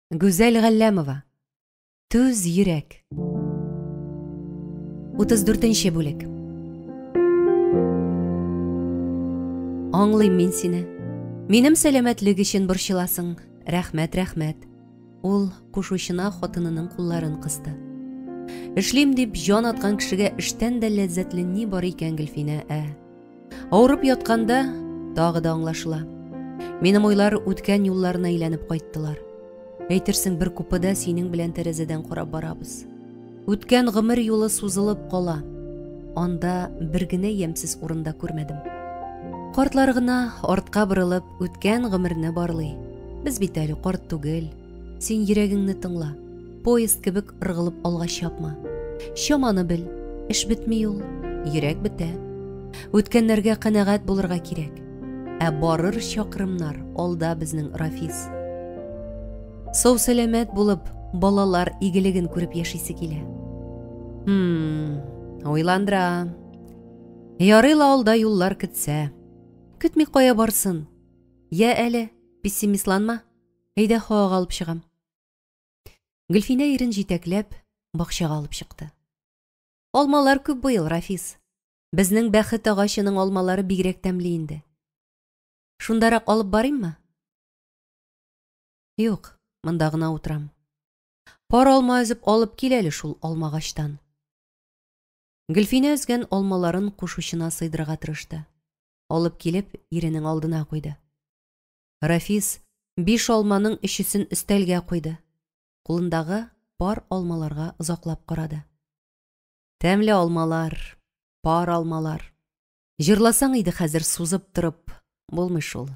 Гүзәл Галләмова. Түз йөрәк. 34 нче бүлек. Аңлыйм мин сине. Минем сәламәтлек өчен борчыласың. Рәхмәт, рәхмәт. Ул кушучына хатынының кулларын кысты. Эшлим дип җан аткан кешегә эштән дә ләззәтле ни бар икән, Гөлфинә, ә? Авырып ятканда тагы да аңлашыла. Минем уйлар үткән юлларына әйләнеп кайттылар. Әйтерсең, бер купеда синең белән тәрәзәдән карап барабыз. Үткән гомер юлы сузылып кала. Анда бер генә ямьсез урын да күрмәдем. Картлар гына артка борылып үткән гомерне барлый. Без бит әле карт түгел. Син йөрәгеңне тыңла. Поезд кебек ыргылып алга чапма. Чаманы бел, эш бетми ул, йөрәк бетә. Үткәннәргә канәгать булырга кирәк. Ә барыр чакрымнар алда безнең, Рафис. Сау сәламәт булып, балалар игелеген күреп яшисе килә. Хм, уйландыра. Ярый ла алда юллар көтсә. Көтми кая барсын? Я әле, пессимистланма. Әйдә һавага алып чыгам. Гөлфинә ирен җитәкләп, бакчага алып чыкты. Алмалар күп быел, Рафис. Безнең бәхет агачының алмалары бигрәк тәмле инде. Шундарак алып барыйммы? Юк, монда гына утырам. Пар алма өзеп алып кил әле шул алмагачтан. Гөлфинә өзгән алмаларын кушучына сыйдырырга тырышты. Алып килеп, иренең алдына куйды. Рафис биш алманың өчесен өстәлгә куйды. Кулындагы пар алмаларга озаклап карады. Тәмле алмалар, пар алмалар. Җырласаң иде хәзер сузып торып, булмый шул.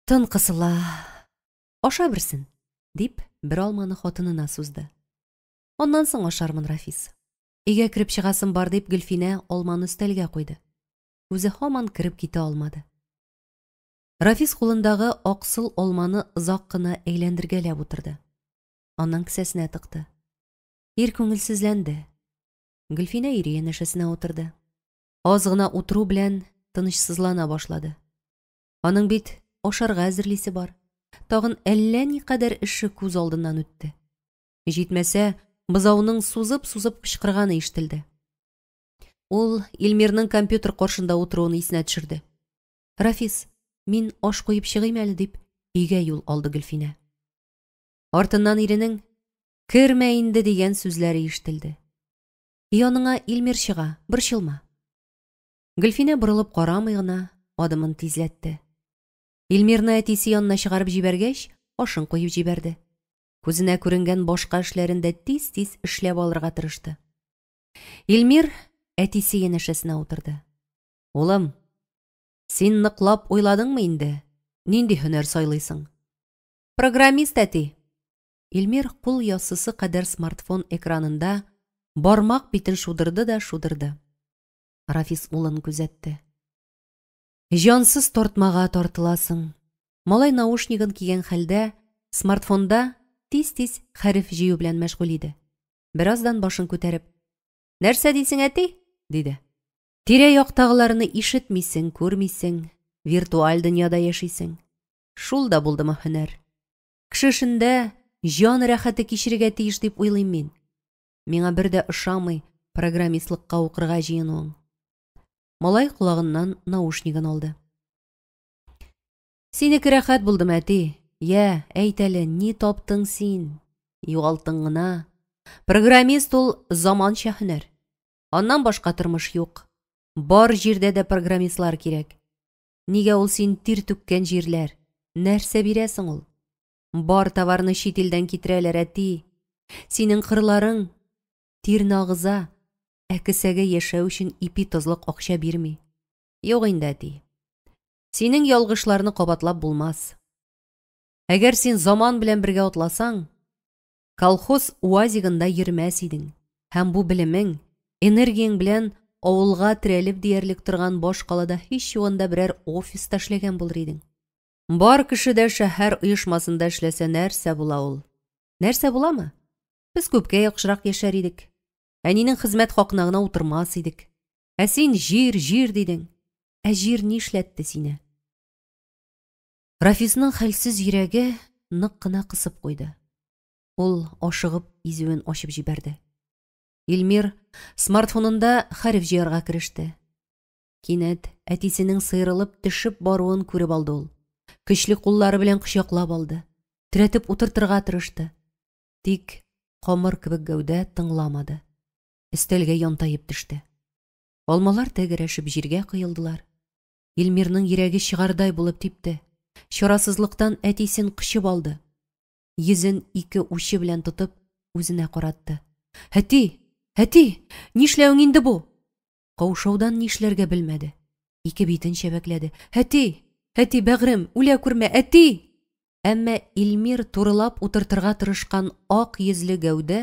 Тын кысыла. Аша берсен, дип, бер алманы хатынына сузды. Аннан соң ашармын, Рафис. Өйгә кереп чыгасым бар, дип Гөлфинә алманы өстәлгә куйды. Үзе һаман кереп китә алмады. Рафис кулындагы аксыл алманы озак кына әйләндергәләп утырды. Аннан кесәсенә тыкты. Ир күңелсезләнде. Гөлфинә ире янәшәсенә утырды. Аз гына утыру белән тынычсызлана башлады. Аның бит ашарга әзерлисе бар. Тагын әллә никадәр эше күз алдыннан үтте. Җитмәсә, бозауның сузып-сузып кычкырганы ишетелде. Ул Илмирның компьютер каршында утыруын исенә төшерде. Рафис, мин аш куеп чыгыйм әле, дип, өйгә юл алды Гөлфинә. Артыннан иренең «Кермә инде» дигән сүзләре ишетелде. Яныңа Илмир чыга, борчылма. Гөлфинә борылып карамый гына адымын тизләтте. Илмирны әтисе янына чыгарып җибәргәч, ашын куеп җибәрде. Күзенә күренгән башка эшләрен дә тиз-тиз эшләп алырга тырышты. Илмир әтисе янәшәсенә утырды. Улым, син ныклап уйладыңмы инде? Нинди һөнәр сайлыйсың? Программист, әти. Илмир кул яссысы кадәр смартфон экранында бармак битен шудырды да шудырды. Рафис улын күзәтте. Җансыз тартмага тартыласың. Малай наушнигын кигән хәлдә смартфонда тиз-тиз хәреф җыю белән мәшгуль иде. Бераздан башын күтәреп, "Нәрсә дисең, әти?" диде. Тирә-яктагыларны ишетмисең, күрмисең, виртуаль дөньяда яшисең. Шул да булдымы һөнәр? Кеше эшендә җан рәхәте кичерергә тиеш дип уйлыйм мин. Миңа бер дә ошамый программистлыкка укырга җыенуың. Малай колагыннан наушнигын алды. Синеке рәхәт булдымы, әти? Йә, әйт әле, ни таптың син? Югалттың гына. Программист ул заманча һөнәр. Аннан башка тормыш юк. Бар җирдә дә программистлар кирәк. Нигә ул син тир түккән җирләр? Нәрсә бирә соң ул? Бар товарны чит илдән китерәләр, әти. Синең кырларың тирне агыза, ә кесәгә яшәү өчен ипи-тозлык акча бирми. Юк инде, әти. Синең ялгышларны кабатлап булмас. Әгәр син заман белән бергә атласаң, Колхоз УАЗигында йөрмәс идең һәм бу белемең, энергияң белән авылга терәлеп диярлек торган баш калада һич югында берәр офиста эшләгән булыр идең. Бар кеше дә шәһәр оешмасында эшләсә нәрсә була ул? Нәрсә буламы? Без күпкә яхшырак яшәр идек. Әнинең хезмәт хакына гына утырмас идек. Ә син җир, җир дидең. Ә җир нишләтте сине? Рафисның хәлсез йөрәге нык кына кысып куйды. Ул ашыгып изүен ачып җибәрде. Илмир смартфонында хәреф җыярга кереште. Кинәт әтисенең сыерылып төшеп баруын күреп алды ул. Көчле куллары белән кочаклап алды. Терәтеп утыртырга тырышты. Тик камыр кебек гәүдә тыңламады. Өстәлгә янтаеп төште. Алмалар тәгәрәшеп җиргә коелдылар. Илмирның йөрәге чыгардай булып типте. Чарасызлыктан әтисен кочып алды. Йөзен ике учы белән тотып, үзенә каратты. Әти! Әти! Нишләвең инде бу? Каушаудан нишләргә белмәде. Ике битен чәбәкләде. Әти! Әти, бәгърем, үлә күрмә, әти! Әмма Илмир турылап утыртырга тырышкан ак йөзле гәүдә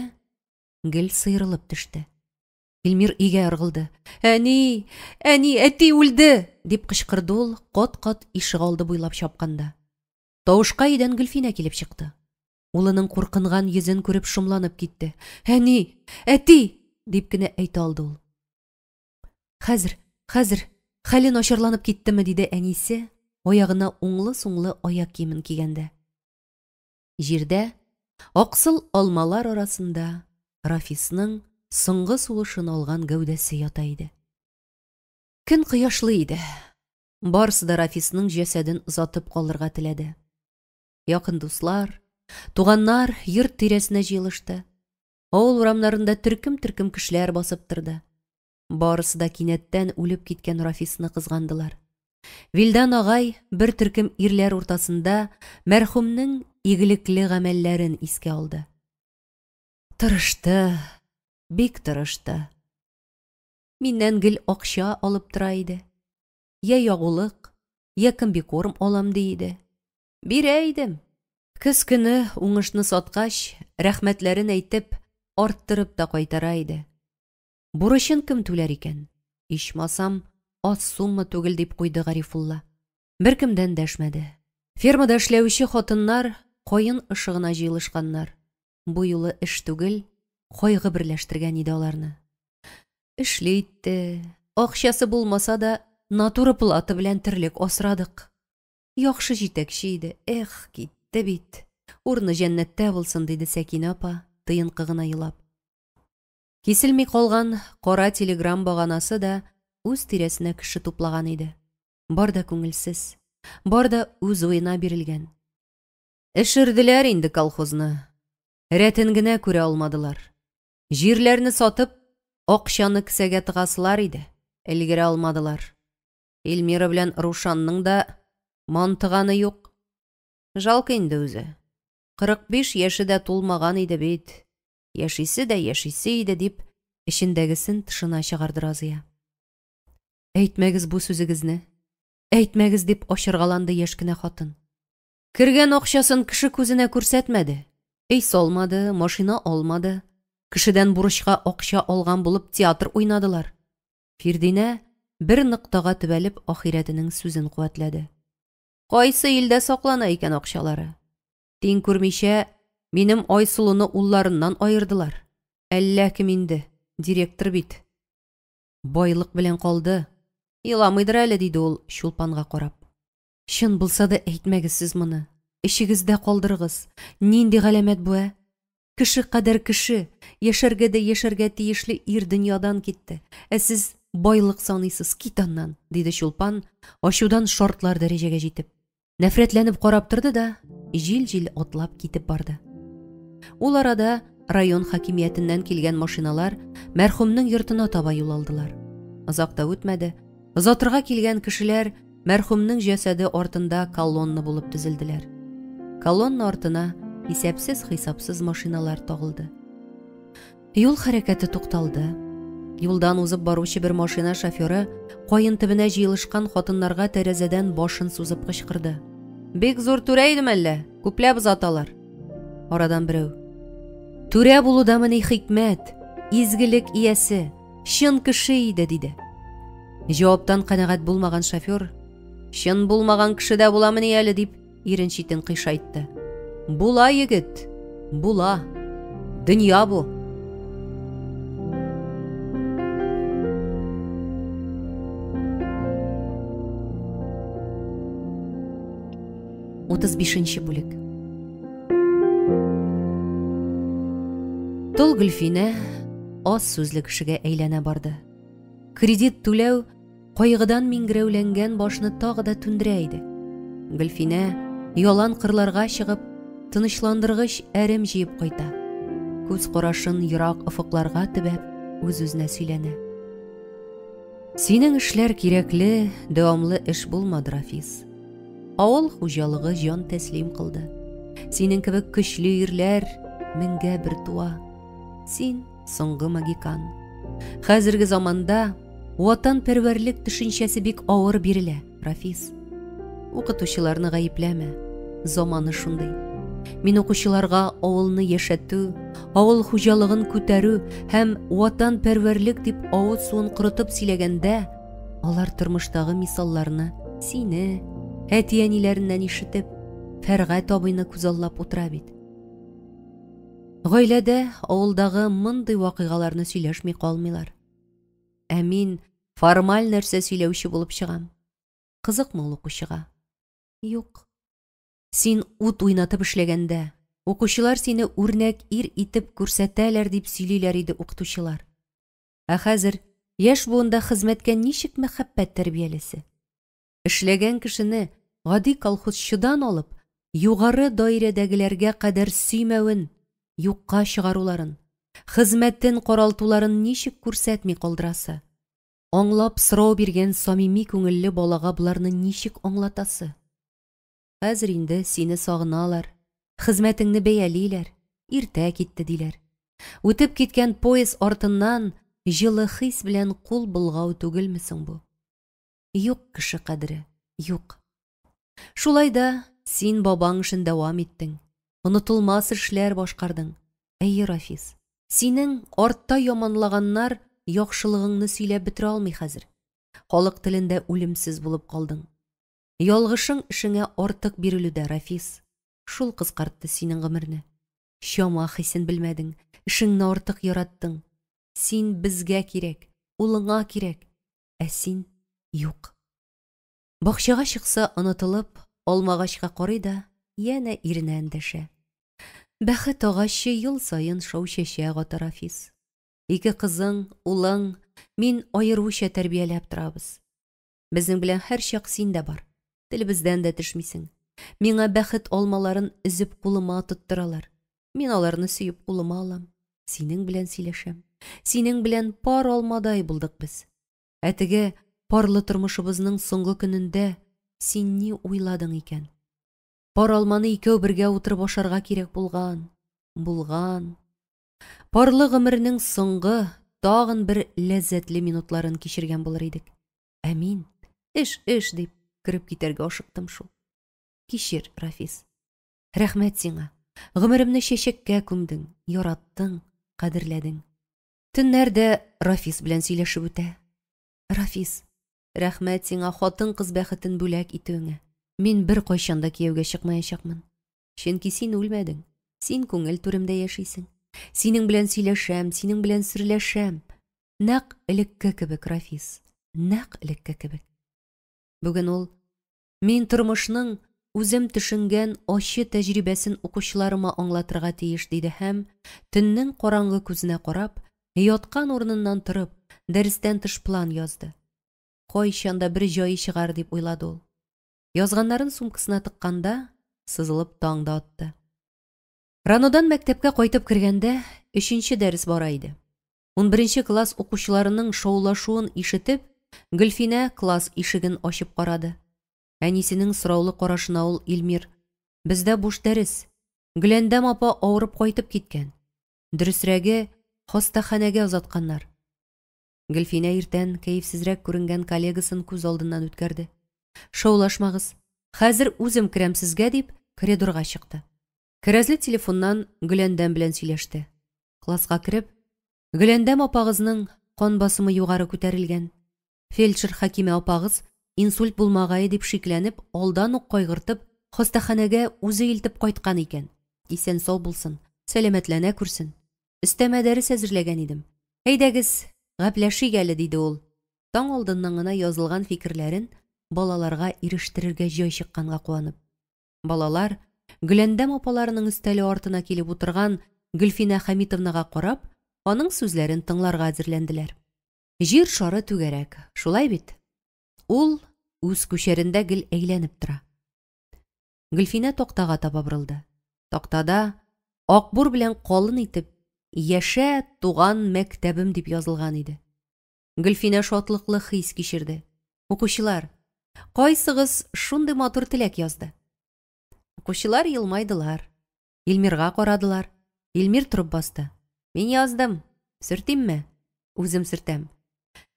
гел сыерылып төште. Илмир өйгә ыргылды. Әни! Әни, әти үлде! дип кычкырды ул, кат-кат ишегалды буйлап чапканда. Тавышка өйдән Гөлфинә килеп чыкты. Улының куркынган йөзен күреп шомланып китте. Әни! Әти! дип кенә әйтә алды ул. Хәзер, хәзер, хәле начарланып киттеме, диде әнисе, аягына уңлы-суңлы аяк киемен кигәндә. Җирдә, аксыл алмалар арасында Рафисның соңгы сулышын алган гәүдәсе ята иде. Көн кояшлы иде. Барысы да Рафисның җәсәден озатып калырга теләде. Якын дуслар, туганнар йорт тирәсенә җыелышты. Авыл урамнарында төркем-төркем кешеләр басып торды. Барысы да кинәттән үлеп киткән Рафисны кызгандылар. Вилдан агай бер төркем ирләр уртасында мәрхүмнең игелекле гамәлләрен искә алды. Тырышты, бик тырышты. Миннән гел акча алып тора иде. Я ягулык, я комбикорм алам ди иде. Бирә идем. Көз көне уңышны саткач, рәхмәтләрен әйтеп, арттырып та кайтара иде. Бурычын кем түләр икән? Ичмасам, аз сумма түгел, дип куйды Гарифулла. Беркем дә эндәшмәде. Фермада эшләүче хатыннар каен ышыгына җыелышканнар. Бу юлы эш түгел, кайгы берләштергән иде аларны. Эшли итте, акчасы булмаса да, натура плата белән терлек асрадык. Яхшы җитәкче иде, эх, китте бит. Урыны җәннәттә булсын, диде Сәкинә апа, тыенкы гына елап. Киселми калган кара телеграм баганасы да үз тирәсенә кеше туплаган иде. Бар да күңелсез, бар да үз уена бирелгән. Эшерделәр инде колхозны. Рәтен генә күрә алмадылар. Җирләрне сатып, акчаны кесәгә тыгасылар иде, өлгерә алмадылар. Эльмира белән Рушанның да мантыганы юк. Жалко инде үзе. 45 яше дә тулмаган иде бит. Яшисе дә яшисе иде, дип, эчендәгесен тышына чыгарды Разыя. Әйтмәгез бу сүзегезне. Әйтмәгез, дип ачыргаланды яшь кенә хатын. Кергән акчасын кеше күзенә күрсәтмәде. Өй салмады, машина алмады. Кешедән бурычка акча алган булып театр уйнадылар. Фирдинә бер ноктага төбәлеп ахирәтенең сүзен куәтләде. Кайсы илдә саклана икән акчалары? Тиң күрмичә, минем Айсылуны улларыннан аердылар. Әллә кем инде, директор бит. Байлык белән калды. Еламыйдыр әле, диде ул Чулпанга карап. Чын булса да әйтмәгез сез моны. Эчегездә калдырыгыз. Нинди галәмәт бу, ә? Кеше кадәр кеше, яшәргә дә яшәргә тиешле ир дөньядан китте. Ә сез байлык саныйсыз, кит аннан, диде Чулпан, ачудан шартлар дәрәҗәгә җитеп. Нәфрәтләнеп карап торды да, җил-җил атлап китеп барды. Ул арада район хакимиятеннән килгән машиналар мәрхүмнең йортына таба юл алдылар. Озак та үтмәде, озатырга килгән кешеләр мәрхүмнең җәсәде артында колонна булып тезелделәр. Колонна артына исәпсез-хисапсыз машиналар тагылды. Юл хәрәкәте тукталды. Юлдан узып баручы бер машина шоферы каен төбенә җыелышкан хатыннарга тәрәзәдән башын сузып кычкырды. Бик зур түрә идем әллә? Күпләп озаталар. Арадан берәү. Түрә булудамыни хикмәт? Изгелек иясе, чын кеше иде, диде. Җаваптан канәгать булмаган шофер, чын булмаган кеше дә буламыни әле, дип ирен читен кыйшайтты. Була, егет, була. Дөнья бу. Утыз бишенче бүлек. Гөлфинә аз сүзле кешегә әйләнә барды. Кредит түләү кайгыдан миңгерәүләнгән башны тагы да түндерә иде. Гөлфинә ялан кырларга чыгып, тынычландыргыч әрем җыеп кайта. Күз карашын ерак офыкларга төбәп, үз-үзенә сөйләнә. Синең эшләр кирәкле, дәвамлы эш булмады, Рафис. Авыл хуҗалыгы җан тәслим кылды. Синең кебек көчле ирләр меңгә бер туа. Син соңгы магикан. Хәзерге заманда ватанпәрвәрлек төшенчәсе бик авыр бирелә, Рафис. Укытучыларны гаепләмә. Заманы шундый. Мин укучыларга авылны яшәтү, авыл хуҗалыгын күтәрү һәм ватанпәрвәрлек дип авыз суын корытып сөйләгәндә, алар тормыштагы мисалларны сине, әти-әниләреннән ишетеп, Фәргать абыйны күзаллап утыра бит. Гаиләдә авылдагы мондый вакыйгаларны сөйләшми калмыйлар. Ә мин формаль нәрсә сөйләүче булып чыгам. Кызыкмы ул укучыга? Юк. Син ут уйнатып эшләгәндә, укучылар сине үрнәк ир итеп күрсәтәләр дип сөйлиләр иде укытучылар. Ә хәзер яшь буында хезмәткә ничек мәхәббәт тәрбиялисе? Эшләгән кешене гади колхозчыдан алып, югары даирәдәгеләргә кадәр сөймәвен, юкка чыгаруларын, хезмәтен каралтуларын ничек күрсәтми калдырасы? Аңлап сорау биргән самими күңелле балага боларны ничек аңлатасы? Хәзер инде сине сагыналар, хезмәтеңне бәялиләр, иртә китте диләр. Үтеп киткән поезд артыннан җылы хис белән кул болгау түгелме соң бу? Юк кеше кадере, юк. Шулай да син бабаң эшен дәвам иттең, онытылмас эшләр башкардың. Әйе, Рафис, синең артта яманлаганнар яхшылыгыңны сөйләп бетерә алмый хәзер. Халык телендә үлемсез булып калдың. Ялгышың эшеңә артык бирелүдә, Рафис. Шул кыскартты синең гомерне. Чама хисен белмәдең, эшеңне артык яраттың. Син безгә кирәк, улыңа кирәк, ә син юк. Бакчага чыкса, онытылып, алмагачка карый да, янә иренә эндәшә. Бәхет агачы ел саен шау чәчәк ата, Рафис. Ике кызың, улың, мин аеруча тәрбияләп торабыз. Безнең белән һәрчак син дә бар. Телебездән дә төшмисең. Миңа бәхет алмаларын өзеп кулыма тоттыралар. Мин аларны сөеп кулыма алам. Синең белән сөйләшәм. Синең белән пар алмадай булдык без. Ә теге парлы тормышыбызның соңгы көнендә син ни уйладың икән? Пар алманы икәү бергә утырып ашарга кирәк булган. Булган. Парлы гомернең соңгы, тагын бер ләззәтле минутларын кичергән булыр идек. Ә мин, эш, эш дип, кереп китәргә ашыктым шул. Кичер, Рафис. Рәхмәт сиңа. Гомеремне чәчәккә күмдең, яраттың, кадерләдең. Төннәр дә Рафис белән сөйләшеп үтә. Рафис, рәхмәт сиңа хатын-кыз бәхетен бүләк итүеңә. Мин беркайчан да кияүгә чыкмаячакмын. Чөнки син үлмәдең. Син күңел түремдә яшисең. Синең белән сөйләшәм, синең белән серләшәм. Нәкъ элекке кебек, Рафис. Нәкъ элекке кебек. Бүген ул мин тормышның үзем төшенгән ачы тәҗрибәсен укучыларыма аңлатырга тиеш, диде һәм төннең караңгы күзенә карап, яткан урыныннан торып, дәрестән тыш план язды. Кайчан да бер җае чыгар дип уйлады ул. Язганнарын сумкасына тыкканда, сызылып таң да атты. Ранодан мәктәпкә кайтып кергәндә, өченче дәрес бара иде. 11 класс укучыларының шаулашуын ишетеп, Гөлфинә класс ишеген ачып карады. Әнисенең сораулы карашына ул Илмир, "Бездә буш дәрес. Гөләндәм апа авырып кайтып киткән. Дөресрәге, хастаханәгә озатканнар." Гөлфинә иртән кәефсезрәк күренгән коллегасын күз алдыннан үткәрде. Шаулашмагыз. Хәзер үзем керәм сезгә, дип, коридорга чыкты. Кәрәзле телефоннан Гөләндәм белән сөйләште. Класска кереп, Гөләндәм апагызның кан басымы югары күтәрелгән. Фельдшер Хәкимә апагыз инсульт булмагае дип шикләнеп, алдан ук кайгыртып, хастаханәгә үзе илтеп кайткан икән. Исән сау булсын, сәламәтләнә күрсен. Өстәмә дәрес әзерләгән идем. Әйдәгез, гәпләшик әле, диде ул. Таң алдыннан гына язылган фикерләрен балаларга ирештерергә җай чыкканга куанып. Балалар Гөләндәм апаларының өстәле артына килеп утырган Гөлфинә Хәмитовнага карап, аның сүзләрен тыңларга әзерләнделәр. Җир шары түгәрәк, шулай бит? Ул үз күчәрендә гел әйләнеп тора. Гөлфинә тактага таба борылды. Тактада акбур белән калын итеп «Яшә, туган мәктәбем» дип язылган иде. Гөлфинә шатлыклы хис кичерде. Укучылар, кайсыгыз шундый матур теләк язды? Укучылар елмайдылар. Илмирга карадылар. Илмир торып басты. Мин яздым. Сөртимме? Үзем сөртәм.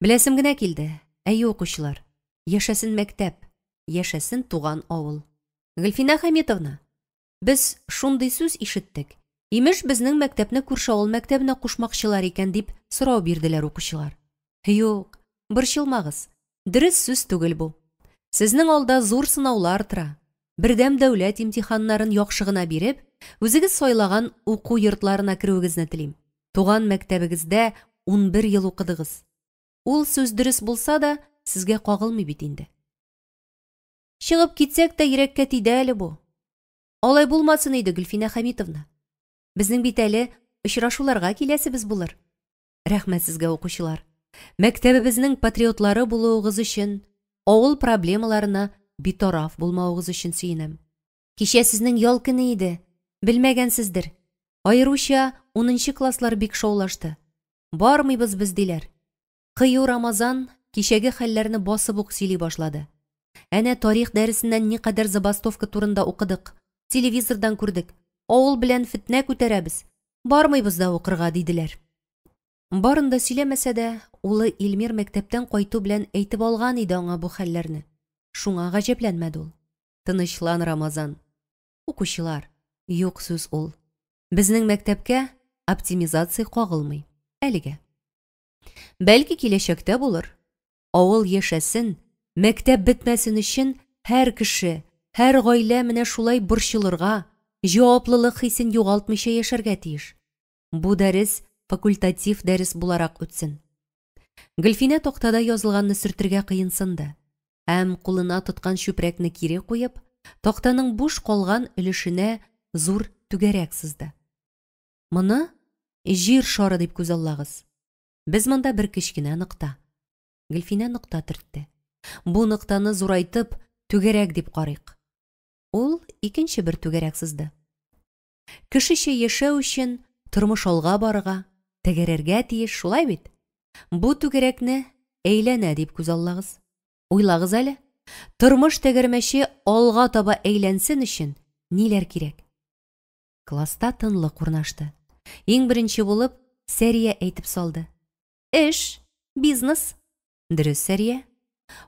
Беләсем генә килде. Әйе, укучылар. Яшәсен мәктәп, яшәсен туган авыл. Гөлфинә Хәмитовна, без шундый сүз ишеттек. Имеш, безнең мәктәпне күрше авыл мәктәбенә кушмакчылар икән, дип сорау бирделәр укучылар. Юк, борчылмагыз. Дөрес сүз түгел бу. Сезнең алда зур сынаулар тора. Бердәм дәүләт имтиханнарын яхшы гына биреп, үзегез сайлаган уку йортларына керүегезне телим. Туган мәктәбегездә 11 ел укыдыгыз. Ул сүз дөрес булса да, сезгә кагылмый бит инде. Чыгып китсәк тә йөрәккә тиде әле бу. Алай булмасын иде, Гөлфинә Хәмитовна. Безнең бит әле очрашуларга киләсебез булыр. Рәхмәт сезгә, укучылар. Мәктәбебезнең патриотлары булуыгыз өчен, авыл проблемаларына битараф булмавыгыз өчен сөенәм. Кичә сезнең ял көне иде, белмәгәнсездер. Аеруча 10 класслар бик шаулашты. Бармыйбыз без, диләр. Кыю Рамазан кичәге хәлләрне басып ук сөйли башлады. Әнә тарих дәресеннән никадәр забастовка турында укыдык, телевизордан күрдек. Авыл белән фетнә күтәрәбез. Бармыйбыз да укырга, диделәр. Барын да сөйләмәсә дә, улы Илмир мәктәптән кайту белән әйтеп алган иде аңа бу хәлләрне. Шуңа гаҗәпләнмәде ул. Тынычлан, Рамазан. Укучылар, юк сүз ул. Безнең мәктәпкә оптимизация кагылмый. Әлегә. Бәлки киләчәктә булыр. Авыл яшәсен, мәктәп бетмәсен өчен һәр кеше, һәр гаилә менә шулай борчылырга, җаваплылык хисен югалтмыйча яшәргә тиеш. Бу дәрес факультатив дәрес буларак үтсен. Гөлфинә тактада язылганны сөртергә кыенсынды. Һәм кулына тоткан чүпрәкне кире куеп, тактаның буш калган өлешенә зур түгәрәк сызды. Моны җир шары дип күзаллагыз. Без монда бер кечкенә нокта. Гөлфинә нокта төртте. Бу ноктаны зурайтып, түгәрәк дип карыйк. Ул икенче бер түгәрәк сызды. Кешечә яшәү өчен тормыш алга барырга, тәгәрәргә тиеш, шулай бит? Бу түгәрәкне әйләнә дип күзаллагыз. Уйлагыз әле, тормыш тәгәрмәче алга таба әйләнсен өчен ниләр кирәк? Класста тынлык урнашты. Иң беренче булып Сәрия әйтеп салды. Эш, бизнес. Дөрес, Сәрия.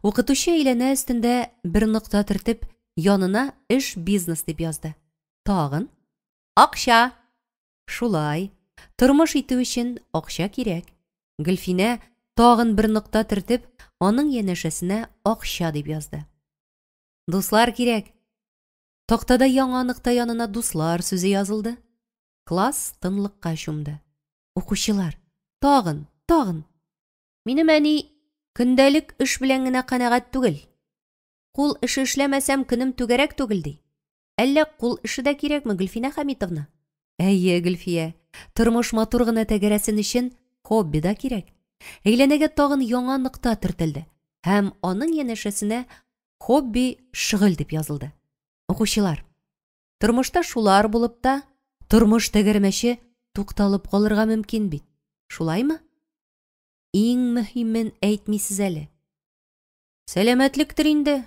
Укытучы әйләнә өстендә бер нокта төртеп, янына эш, бизнес дип язды. Тагын? Акча. Шулай. Тормыш итү өчен акча кирәк. Гөлфинә тагын бер нокта төртеп, аның янәшәсенә акча дип язды. Дуслар кирәк. Тактада яңа нокта янына дуслар сүзе язылды. Класс тынлыкка чумды. Укучылар, тагын, тагын. Минем әни көндәлек эш белән генә канәгать түгел. Кул эше эшләмәсәм, көнем түгәрәк түгел, ди. Әллә кул эше дә кирәкме, Гөлфинә Хәмитовна? Әйе, Гөлфия, тормыш матур гына тәгәрәсен өчен хобби да кирәк. Әйләнәгә тагын яңа нокта төртелде һәм аның янәшәсенә хобби шөгыль дип язылды. Укучылар, тормышта шулар булып та, тормыш тәгәрмәче тукталып калырга мөмкин бит. Шулаймы? Иң мөһимен әйтмисез әле. Сәламәтлектер инде.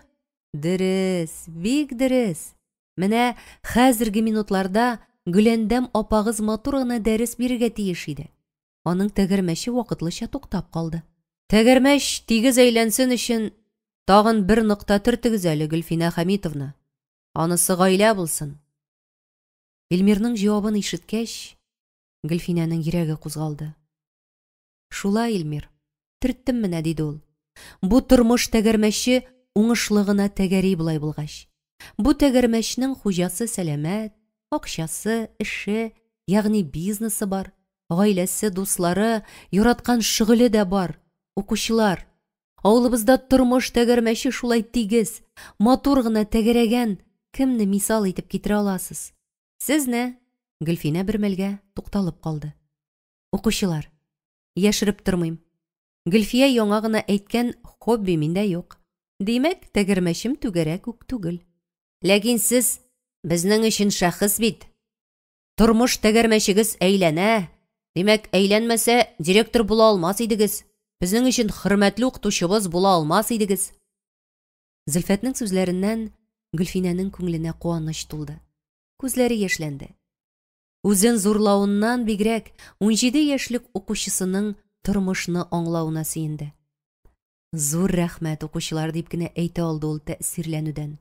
Дөрес, бик дөрес. Менә хәзерге минутларда Гөләндәм апагыз матур гына дәрес бирергә тиеш иде. Аның тәгәрмәче вакытлыча туктап калды. Тәгәрмәч тигез әйләнсен өчен тагын бер нокта төртегез әле, Гөлфинә Хәмитовна. Анысы гаилә булсын. Илмирның җавабын ишеткәч, Гөлфинәнең йөрәге кузгалды. Шулай, Илмир, төрттем менә, диде ул. Бу тормыш тәгәрмәче уңышлы гына тәгәри болай булгач. Бу тәгәрмәчнең хуҗасы сәламәт, акчасы, эше, ягъни бизнесы бар, гаиләсе, дуслары, яраткан шөгыле дә бар. Укучылар, авылыбызда тормыш тәгәрмәче шулай тигез, матур гына тәгәрәгән кемне мисал итеп китерә аласыз? Сезне. Гөлфинә бер мәлгә тукталып калды. Укучылар, яшереп тормыйм. Гөлфия яңа гына әйткән хобби миндә юк. Димәк, тәгәрмәчем түгәрәк үк түгел. Ләкин сез безнең өчен шәхес бит. Тормыш тәгәрмәчегез әйләнә. Димәк, әйләнмәсә, директор була алмас идегез. Безнең өчен хөрмәтле укытучыбыз була алмас идегез. Зөлфәтнең сүзләреннән Гөлфинәнең күңеленә куаныч тулды. Күзләре яшьләнде. Үзен зурлавыннан бигрәк, 17 яшьлек укучысының тормышны аңлавына сөенде. Зур рәхмәт, укучылар, дип кенә әйтә алды ул тәэсирләнүдән.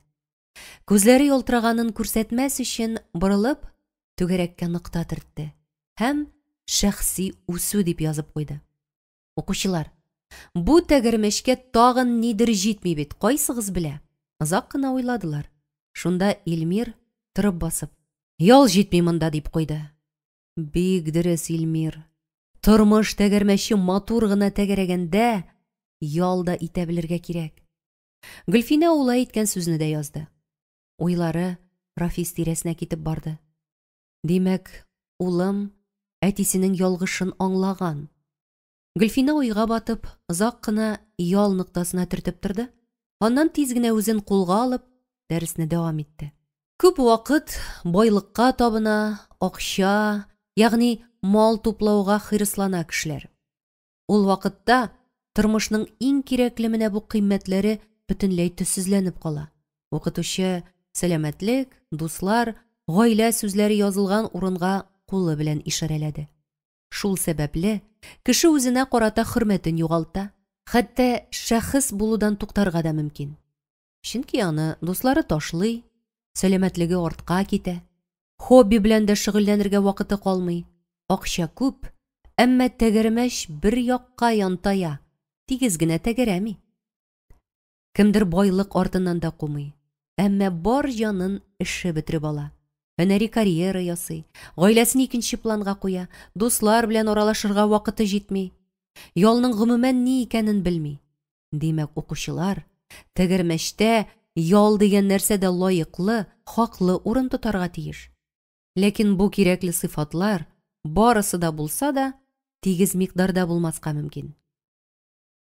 Күзләре ялтыраганын күрсәтмәс өчен борылып, түгәрәккә нокта төртте һәм шәхси үсү дип язып куйды. Укучылар, бу тәгәрмәчкә тагын нидер җитми бит, кайсыгыз белә? Озак кына уйладылар. Шунда Илмир торып басып, ял җитми монда дип куйды. Бик дөрес, Илмир. Тормыш тәгәрмәче матур гына тәгәрәгәндә ял да итә белергә кирәк. Гөлфинә улы әйткән сүзне дә язды. Уйлары Рафис тирәсенә китеп барды. Димәк, улым әтисенең ялгышын аңлаган. Гөлфинә уйга батып, озак кына ял ноктасына төртеп торды. Аннан тиз генә үзен кулга алып, дәресне дәвам итте. Күп вакыт байлыкка табына, акча, ягъни мал туплауга хирыслана кешеләр. Ул вакытта тормышның иң кирәкле менә бу кыйммәтләре бөтенләй төссезләнеп кала. Укытучы сәламәтлек, дуслар, гаилә сүзләре язылган урынга кулы белән ишарәләде. Шул сәбәпле кеше үзенә карата хөрмәтен югалта, хәтта шәхес булудан туктарга да мөмкин. Чөнки аны дуслары ташлый, сәламәтлеге артка китә, хобби белән дә шөгыльләнергә вакыты калмый. Акча күп, әмма тәгәрмәч бер якка янтая, тигез генә тәгәрәми. Кемдер байлык артыннан да кумый, әмма бар җанын эше бетереп ала. Һөнәри карьера ясый, гаиләсен икенче планга куя, дуслар белән аралашырга вакыты җитми. Ялның гомумән ни икәнен белми. Димәк, укучылар, тәгәрмәчтә ял дигән нәрсә дә лаеклы, хаклы урын тотарга тиеш. Ләкин бу кирәкле сыйфатлар барысы да булса да, тигез микъдарда булмаска мөмкин.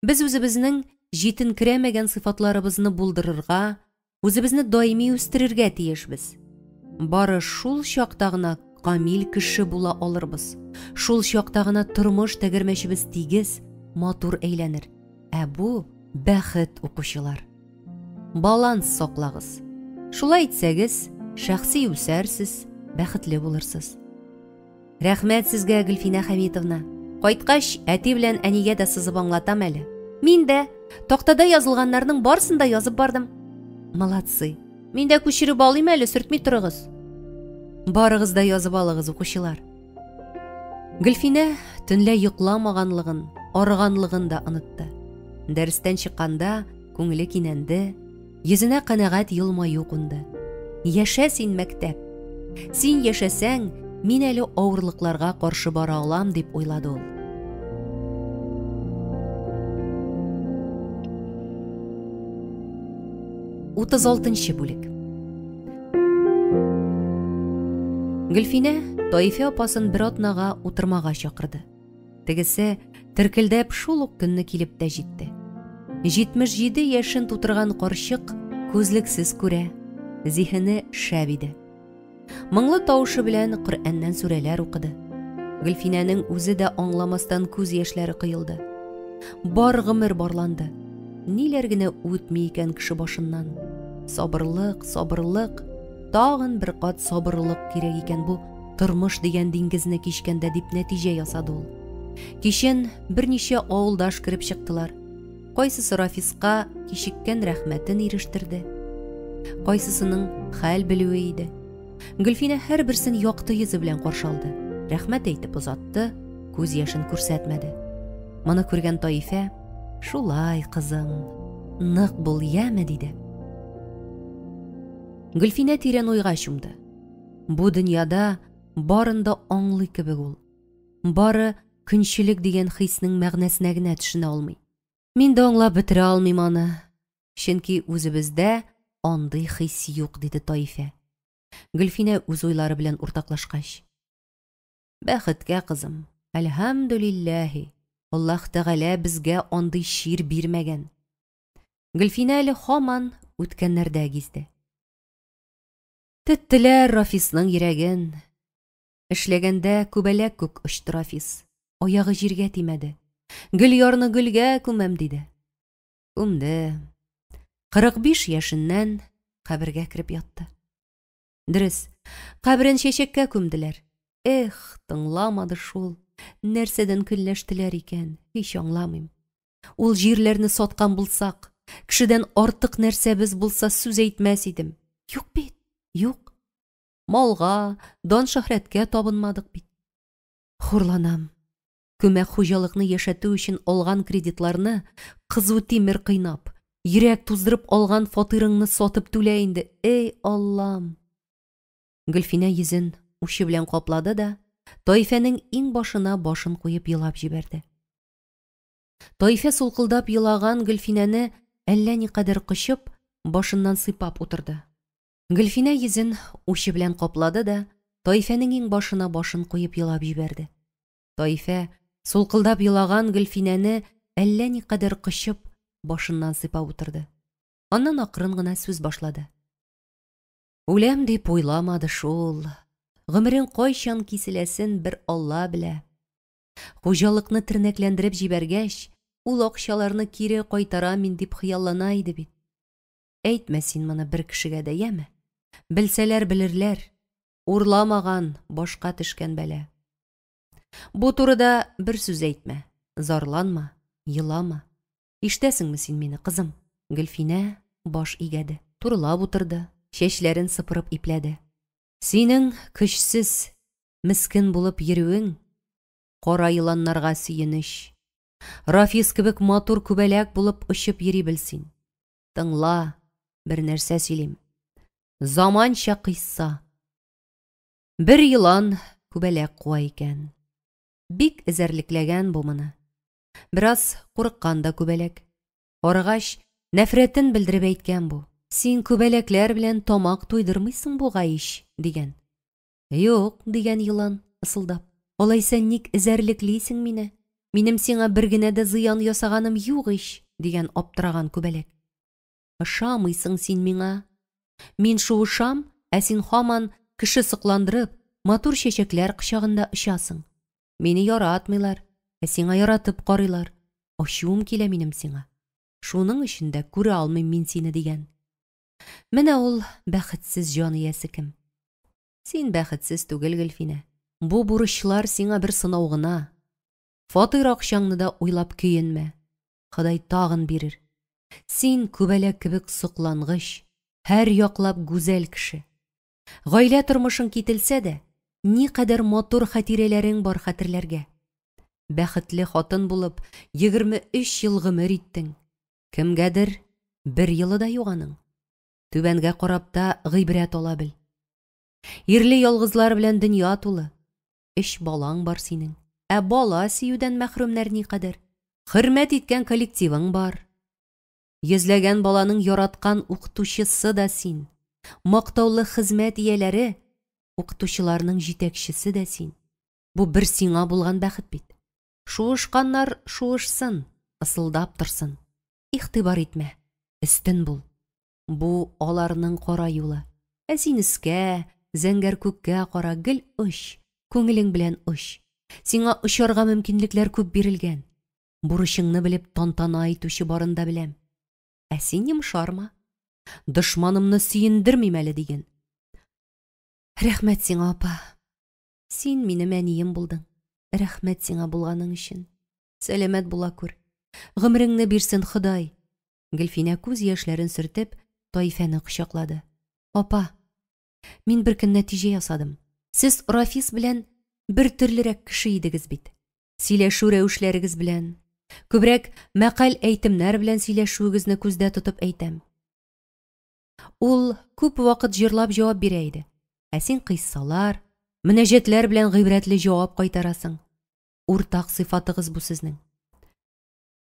Без үзебезнең җитенкерәмәгән сыйфатларыбызны булдырырга, үзебезне даими үстерергә тиешбез. Бары шул чакта гына камил кеше була алырбыз. Шул чакта гына тормыш тәгәрмәчебез тигез, матур әйләнер. Ә бу бәхет, укучылар. Баланс саклагыз. Шулай итсәгез, шәхси үсәрсез, бәхетле булырсыз. Рәхмәт сезгә, Гөлфинә Хәмитовна. Кайткач, әти белән әнигә дә сызып аңлатам әле. Мин дә тактада язылганнарның барысын да язып бардым. Молодцы. Мин дә күчереп алыйм әле, сөртми торыгыз. Барыгыз да язып алыгыз, укучылар. Гөлфинә төнлә йокламаганлыгын, арыганлыгын да онытты. Дәрестән чыкканда күңеле кинәнде, йөзенә канәгать елмаю кунды. Яшә син, мәктәп! Син яшәсәң, мин әле авырлыкларга каршы бара алам, дип уйлады ул. 36 бүлек. Гөлфинә Таифә апасын бер атнага утырмага чакырды. Тегесе теркелдәп шул ук көнне килеп тә җитте. 77 яшен тутырган карчык күзлексез күрә, зиһене шәп иде. Моңлы тавышы белән Коръәннән сүрәләр укыды. Гөлфинәнең үзе дә аңламастан күз яшьләре коелды. Бар гомер барланды. Ниләр генә үтми икән кеше башыннан. Сабырлык, сабырлык, тагын бер кат сабырлык кирәк икән бу тормыш дигән диңгезне кичкәндә дип нәтиҗә ясады ул. Кичен берничә авылдаш кереп чыктылар. Кайсысы Рафиска кичеккән рәхмәтен ирештерде. Кайсысының хәл белүе иде. Гөлфинә һәрберсен якты йөзе белән каршы алды. Рәхмәт әйтеп озатты, күз яшен күрсәтмәде. Моны күргән Таифә, "Шулай, кызым, нык бул, яме", диде. Гөлфинә тирән уйга чумды. Бу дөньяда барын да аңлый кебек ул. Бары көнчелек дигән хиснең мәгънәсенә генә төшенә алмый. Мин дә аңлап бетерә алмыйм аны, чөнки үзебездә андый хис юк, диде Таифә. Гөлфинә үз уйлары белән уртаклашкач. Бәхеткә, кызым, әлхәмдүлилләһи, Аллаһ Тәгалә безгә андый чир бирмәгән. Гөлфинә әле һаман үткәннәрдә гизде. Теттеләр Рафисның йөрәген. Эшләгәндә күбәләк күк очты Рафис. Аягы җиргә тимәде. Гөлъярны гөлгә күмәм, диде. Күмде. 45 яшеннән кабергә кереп ятты. Дөрес, каберен чәчәккә күмделәр. Эх, тыңламады шул. Нәрсәдән көнләштеләр икән, һич аңламыйм. Ул җирләрне саткан булсак, кешедән артык нәрсәбез булса сүз әйтмәс идем. Юк бит, юк. Малга, дан-шөһрәткә табынмадык бит. Хурланам. Күмәк хуҗалыкны яшәтү өчен алган кредитларны кызу тимер кыйнап, йөрәк туздырып алган фатирыңны сатып түлә инде, эй Аллам! Гөлфинә йөзен учы белән каплады да, Таифәнең иңбашына башын куеп елап җибәрде. Таифә сулкылдап елаган Гөлфинәне әллә никадәр кочып, башыннан сыйпап утырды. Гөлфинә йөзен учы белән каплады да, Таифәнең иңбашына башын куеп елап җибәрде. Таифә, сулкылдап елаган Гөлфинәне әллә никадәр кочып, башыннан сыйпап утырды. Аннан акрын гына сүз башлады. Үләм дип уйламады шул. Гомерең кайчан киселәсен бер Алла белә. Хуҗалыкны тернәкләндереп җибәргәч, ул акчаларны кире кайтарам мин дип хыяллана иде бит. Әйтмә син моны бер кешегә дә, яме? Белсәләр белерләр. Урламаган, башка төшкән бәла. Бу турыда бер сүз әйтмә, зарланма, елама. Ишетәсеңме син мине, кызым? Гөлфинә баш игәде, турылап утырды, чәчләрен сыпырып ипләде. Синең көчсез, мескен булып йөрүең кара еланнарга сөенеч. Рафис кебек матур күбәләк булып очып йөри бел син. Тыңла, бер нәрсә сөйлим. Заманча кыйсса. Бер елан күбәләк куа икән. Бик эзәрлекләгән бу моны. Бераз курыккан да күбәләк. Арыгач, нәфрәтен белдереп әйткән бу. Син күбәләкләр белән тамак туйдырмыйсың бугай ич, дигән. Юк, дигән елан, ысылдап. Алайса ник эзәрлеклисең мине? Минем сиңа бер генә дә зыян ясаганым юк ич, дигән аптыраган күбәләк. Ошамыйсың син миңа. Мин шуышам, ә син һаман кеше сокландырып, матур чәчәкләр кочагында очасың. Мине яратмыйлар, ә сиңа яратып карыйлар. Ачуым килә минем сиңа. Шуның өчен дә күрә алмыйм мин сине, дигән. Менә ул бәхетсез җан иясе кем. Син бәхетсез түгел, Гөлфинә. Бу бурычлар сиңа бер сынау гына. Фатир акчаңны да уйлап көенмә. Ходай тагын бирер. Син күбәләк кебек соклангыч, һәр яклап гүзәл кеше. Гаилә тормышың кителсә дә, никадәр матур хатирәләрең бар хәтерләргә. Бәхетле хатын булып, 23 ел гомер иттең. Кемгәдер бер елы да юк аның. Түбәнгә карап та гыйбрәт ала бел. Ирле ялгызлар белән дөнья тулы. Өч балаң бар синең. Ә бала сөюдән мәхрүмнәр никадәр. Хөрмәт иткән коллективың бар. Йөзләгән баланың яраткан укытучысы да син. Мактаулы хезмәт ияләре, укытучыларның җитәкчесе дә син. Бу бер сиңа булган бәхет бит. Шуышканнар шуышсын, ысылдап торсын. Игътибар итмә, өстен бул. Бу аларның кара юлы. Ә син өскә, зәңгәр күккә кара, гел оч, күңелең белән оч. Сиңа очарга мөмкинлекләр күп бирелгән. Бурычыңны белеп тантана итүче барын да беләм. Ә син йомшарма. Дошманымны сөендермим әле, диген. Рәхмәт сиңа, апа. Син минем әнием булдың. Рәхмәт сиңа булганың өчен. Сәламәт була күр. Гомереңне бирсен Ходай. Гөлфинә күз яшьләрен сөртеп, Таифәне кочаклады. Апа, мин бер көн нәтиҗә ясадым. Сез Рафис белән бер төрлерәк кеше идегез бит. Сөйләшү рәвешләрегез белән, күбрәк мәкаль-әйтемнәр белән сөйләшүегезне күздә тотып әйтәм. Ул күп вакыт җырлап җавап бирә иде. Ә син кыйссалар, мөнәҗәтләр белән гыйбрәтле җавап кайтарасың. Уртак сыйфатыгыз бу сезнең.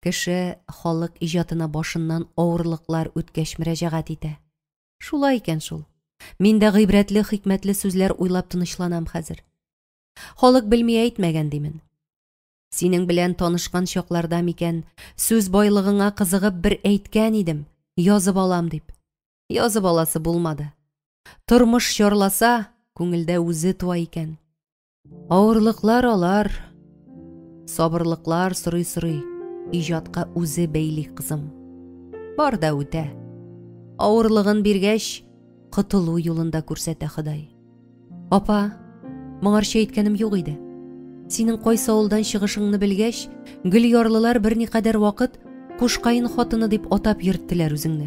Кеше халык иҗатына башыннан авырлыклар үткәч мөрәҗәгать итә. Шулай икән шул. Мин дә гыйбрәтле, хикмәтле сүзләр уйлап тынычланам хәзер. Халык белми әйтмәгән димен. Синең белән танышкан чакларда микән, сүз байлыгыңа кызыгып бер әйткән идем, язып алам дип. Язып аласы булмады. Тормыш чарласа, күңелдә үзе туа икән. Авырлыклар алар, сабырлыклар сорый-сорый, иҗатка үзе бәйли кызым. Бар да үтә. Авырлыгын биргәч, котылу юлын да күрсәтә Ходай. Апа, моңарчы әйткәнем юк иде. Синең кайсы авылдан чыгышыңны белгәч, гөлъярлылар берникадәр вакыт Кушкаен хатыны дип атап йөрттеләр үзеңне.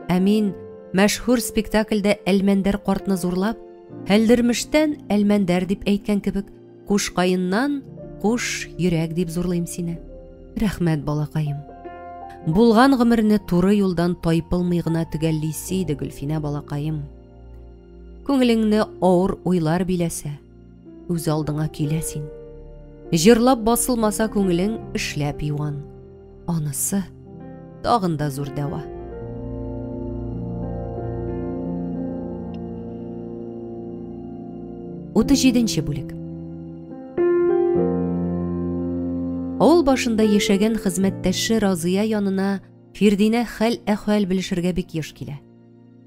Ә мин мәшһүр спектакльдә Әлмәндәр картны зурлап, Әлдермештән Әлмәндәр дип әйткән кебек, Кушкаеннан Куш йөрәк дип зурлыйм сине. Рәхмәт, балакаем. Булган гомерне туры юлдан тайпылмый гына төгәллисе иде, Гөлфинә балакаем. Күңелеңне авыр уйлар биләсә, үз алдыңа килә син. Җырлап басылмаса күңелең, эшләп юан. Анысы тагын да зур дәва. 37 бүлек. Авыл башында яшәгән хезмәттәше Разыя янына Фирдинә хәл-әхвәл белешергә бик еш килә.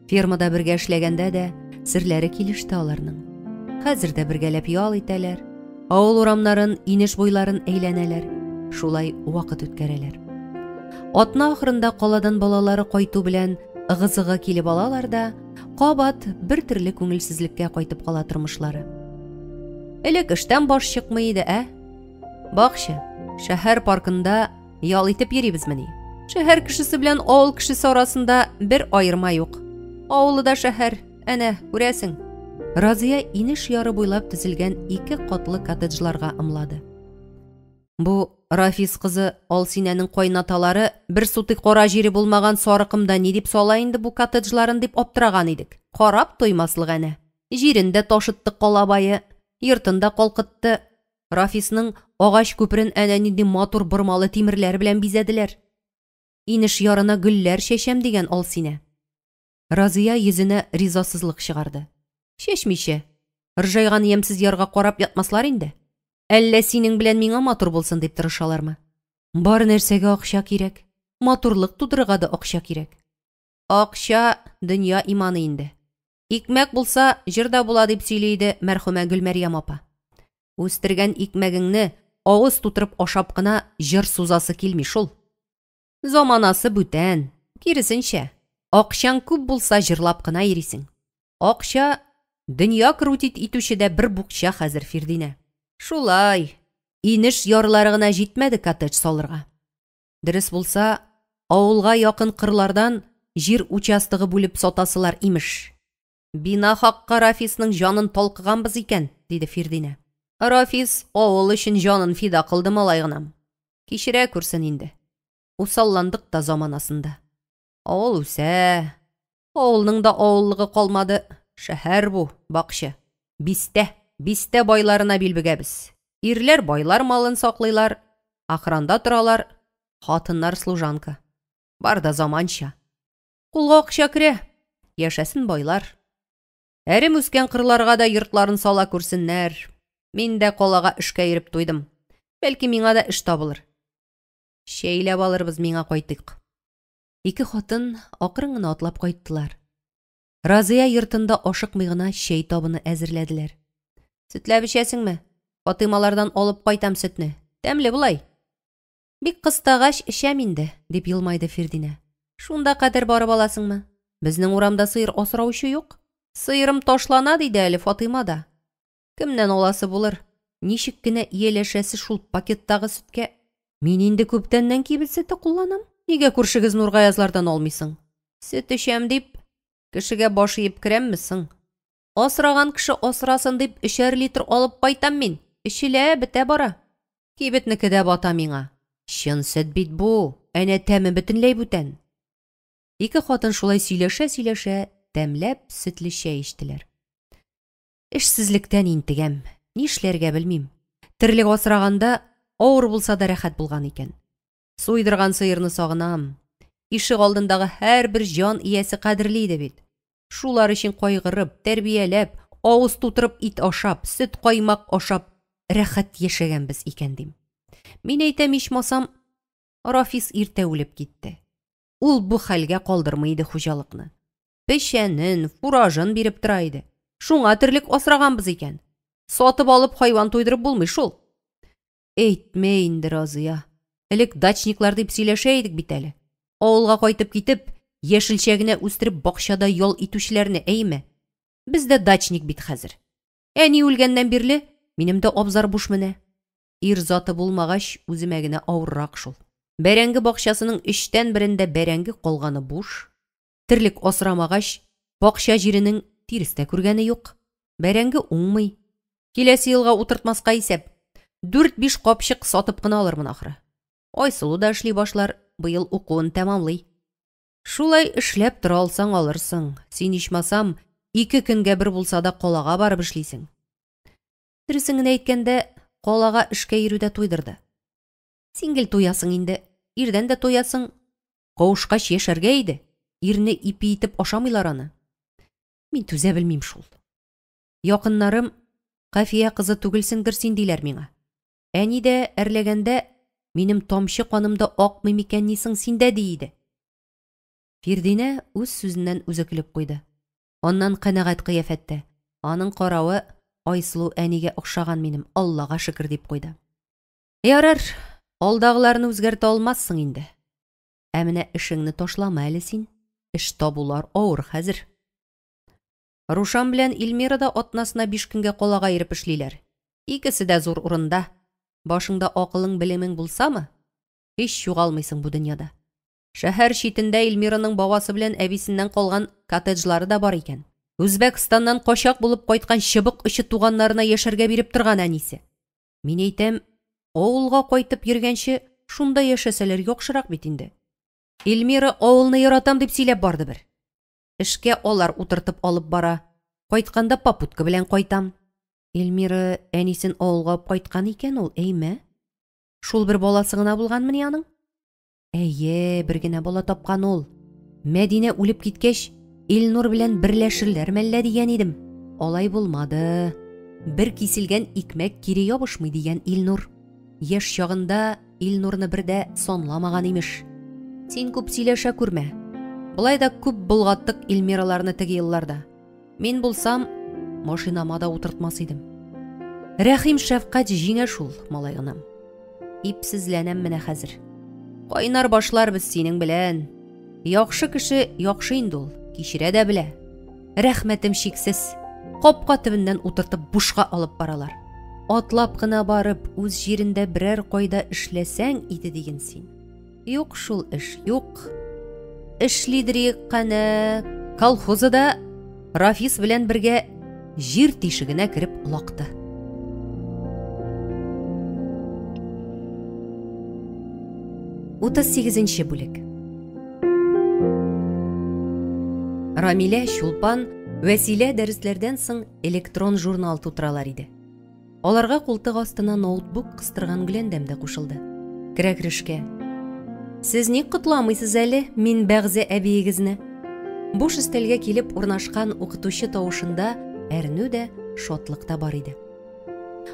Фермада бергә эшләгәндә дә серләре килеште аларның. Хәзер дә бергәләп ял итәләр, авыл урамнарын, инеш буйларын әйләнәләр, шулай вакыт үткәрәләр. Атна ахырында каладан балалары кайту белән ыгы-зыгы килеп алалар да, кабат бер төрле күңелсезлеккә кайтып кала тормышлары. Элек эштән баш чыкмый иде, ә? Бакча, шәһәр паркында Ял итеп йөрибезмени? Шәһәр кешесе белән авыл кешесе арасында бер аерма юк. Авылы да шәһәр, әнә, күрәсең. Разия инеш яры буйлап төзелгән ике катлы коттеджларга ымлады. Бу Рафис кызы Алсинәнең кайнаталары бер сутый кара җире булмаган Сарыкымда ни дип сала инде бу коттеджларын дип аптыраган идек. Карап туймаслык әнә. Җирен дә ташытты калабае, йортын да калкытты. Рафисның агач күперен әнә нинди матур бормалы тимерләр белән бизәделәр. Инеш ярына гөлләр чәчәм дигән Алсинә. Разия йөзенә ризасызлык чыгарды. Чәчмичә. Ыржайган ямьсез ярга карап ятмаслар инде. Әллә синең белән миңа матур булсын дип тырышалармы? Бар нәрсәгә акча кирәк. Матурлык тудырырга да акча кирәк. Акча дөнья иманы инде. Икмәк булса, җыр да була дип сөйли иде мәрхүмә Гөлмәрьям апа. Үстергән икмәгеңне авыз тутырып ашап кына җыр сузасы килми шул. Заманасы бүтән, киресенчә, акчаң күп булса җырлап кына йөрисең. Акча дөнья крутить итүче дә бер букча хәзер, Фирдинә. Шулай, инеш ярлары гына җитмәде коттедж салырга. Дөрес булса, авылга якын кырлардан җир участогы бүлеп сатасылар, имеш. Бина хакка Рафисның җанын талкыганбыз икән, диде Фирдинә. Рафис авыл өчен җанын фида кылды малай гынам. Кичерә күрсен инде. Усалландык та заманасында. Авыл үсә. Авылның да авыллыгы калмады. Шәһәр бу, бакча. Бистә, бистә байларына бил бөгәбез. Ирләр байлар малын саклыйлар, охранда торалар, хатыннар служанка. Бар да заманча. Кулга акча керә, яшәсен байлар. Әрем үскән кырларга да йортларын сала күрсеннәр. Мин дә калага эшкә йөреп туйдым. Бәлки миңа да эш табылыр. Чәйләп алырбыз, миңа кайтыйк. Ике хатын акрын гына атлап кайттылар. Разия йортында ашыкмый гына чәй табыны әзерләделәр. Сөтләп эчәсеңме? Фатыймалардан алып кайтам сөтне. Тәмле болай. Бик кыстагач эчәм инде, дип елмайды Фирдинә. Шунда кадәр барып аласыңмы? Безнең урамда сыер асраучы юк. Сыерым ташлана, диде әле Фатыйма да. Кемнән аласы булыр? Ничек кенә ияләшәсе шул пакеттагы сөткә? Мин инде күптәннән кибет сөте кулланам. Нигә күршегез Нургаязлардан алмыйсың? Сөт эчәм дип, кешегә баш иеп керәмме соң? Асраган кеше асрасын дип, өчәр литр алып кайтам мин. Эчелә, бетә бара. Кибетнеке дә бата миңа. Чын сөт бит бу, әнә тәме бөтенләй бүтән. Ике хатын шулай сөйләшә-сөйләшә тәмләп сөтле чәй эчтеләр. Эшсезлектән интегәм, нишләргә белмим. Терлек асраганда авыр булса да рәхәт булган икән. Суйдырган сыерны сагынам. Ишек алдындагы һәрбер җан иясе кадерле иде бит. Шулар өчен кайгырып, тәрбияләп, Авыз тутырып ит ашап, сөт каймак ашап, рәхәт яшәгәнбез икән дим. Мин әйтәм, ичмасам, Рафис иртә үлеп китте. Ул бу хәлгә калдырмый иде хуҗалыкны. Печәнен, фуражын биреп тора иде. Шуңа терлек асраганбыз икән. Сатып алып хайван туйдырып булмый шул. Әйтмә инде, Разыя. Элек дачниклар дип сөйләшә идек бит әле. Авылга кайтып китеп, яшелчә генә үстереп бакчада ял итүчеләрне, әйме? Без дә дачник бит хәзер. Әни үлгәннән бирле минем дә абзар буш менә. Ир заты булмагач, үземә генә авыррак шул. Бәрәңге бакчасының өчтән берендә бәрәңге калганы буш. Терлек асрамагач, бакча җиренең тирес тә күргәне юк. Бәрәңге уңмый. Киләсе елга утыртмаска исәп. Дүрт-биш капчык сатып кына алырмын ахры. Айсылу да эшли башлар, быел укуын тәмамлый. Шулай эшләп тора алсаң алырсың. Син ичмасам, ике көнгә бер булса да калага барып эшлисең. Дөресен генә әйткәндә, калага эшкә йөрү дә туйдырды. Син гел туясың инде, ирдән дә туясың. Кавышкач яшәргә иде, ирне ипи итеп ашамыйлар аны. Мин түзә белмим шул. Якыннарым, Кафия кызы түгелсеңдер син, диләр миңа. Әни дә әрләгәндә, минем тамчы каным да акмый микәнни соң синдә, ди иде. Фирдинә үз сүзеннән үзе көлеп куйды. Аннан канәгать кыяфәттә, аның каравы Айсылу әнигә охшаган минем, Аллага шөкер, дип куйды. Ярар, алдагыларны үзгәртә алмассың инде. Ә менә эшеңне ташлама әле син. Эш табулар авыр хәзер. Рушан белән Эльмира да атнасына 5 көнгә калага йөреп эшлиләр. Икесе дә зур урында. Башыңда акылың, белемең булсамы, һич югалмыйсың бу дөньяда. Шәһәр читендә Эльмираның бабасы белән әбисеннән калган коттеджлары да бар икән. Үзбәкстаннан качак булып кайткан чыбык очы туганнарына яшәргә биреп торган әнисе. Мин әйтәм, авылга кайтып йөргәнче, шунда яшәсәләр яхшырак бит инде. Эльмира авылны яратам дип сөйләп барды бер. Эшкә алар утыртып алып бара. Кайтканда попутка белән кайтам. Эльмира әнисен авылга алып кайткан икән ул, әйме? Шул бер баласы гына булганмыни аның? Әйе, бер генә бала тапкан ул. Мәдинә үлеп киткәч, Илнур белән берләшерләр мәллә дигән идем. Алай булмады. Бер киселгән икмәк кире ябышмый дигән Илнур. Яшь чагында Илнурны бер дә санламаган имеш. Син күп сөйләшә күрмә. Болай да күп болгаттык Эльмираларны теге елларда. Мин булсам, машинама да утыртмас идем. Рәхим шәфкать җиңә шул, малай гынам. Ипсезләнәм менә хәзер. Кайнар башлар без синең белән. Яхшы кеше яхшы инде ул, кичерә дә белә. Рәхмәтем чиксез. Капка төбеннән утыртып бушка алып баралар. Атлап кына барып, үз җирендә берәр кайда эшләсәң иде диген син. Юк шул эш, юк. Эшлидер кәнә колхозы да Рафис белән бергә җир тишегенә кереп олакты. 38 бүлек. Рамилә, Чулпан, Вәсилә дәресләрдән соң электрон журнал тутыралар иде. Аларга култык астына ноутбук кыстырган Гөләндәм дә кушылды. Керә-керешкә. Сез ник котламыйсыз әле мин бәгъзе әбиегезне? Буш өстәлгә килеп урнашкан укытучы тавышында әрнү дә, шатлык та бар иде.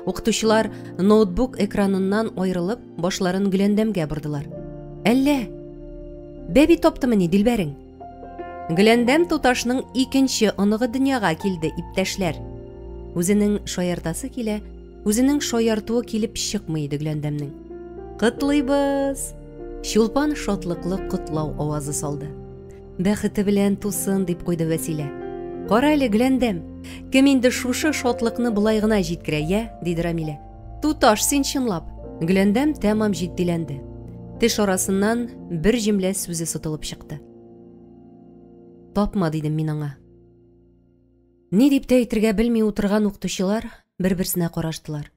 Укытучылар ноутбук экраныннан аерылып, башларын Гөләндәмгә бордылар. Әллә? Бәби таптымыни Дилбәрең? Гөләндәм туташның икенче оныгы дөньяга килде, иптәшләр. Үзенең шаяртасы килә, үзенең шаяртуы килеп чыкмый иде Гөләндәмнең. Котлыйбыз! Чулпан шатлыклы котлау авазы салды. Бәхете белән тусын, дип куйды Вәсилә. Кара әле, Гөләндәм, кем инде шушы шатлыкны болай гына җиткерә, я? диде Рамилә. Туташ, син чынлап. Гөләндәм тәмам җитдиләнде. Теш арасыннан бер җөмлә сүзе сытылып чыкты. Тапма, дидем мин аңа. Ни дип тә әйтергә белми утырган укытучылар бер-берсенә караштылар.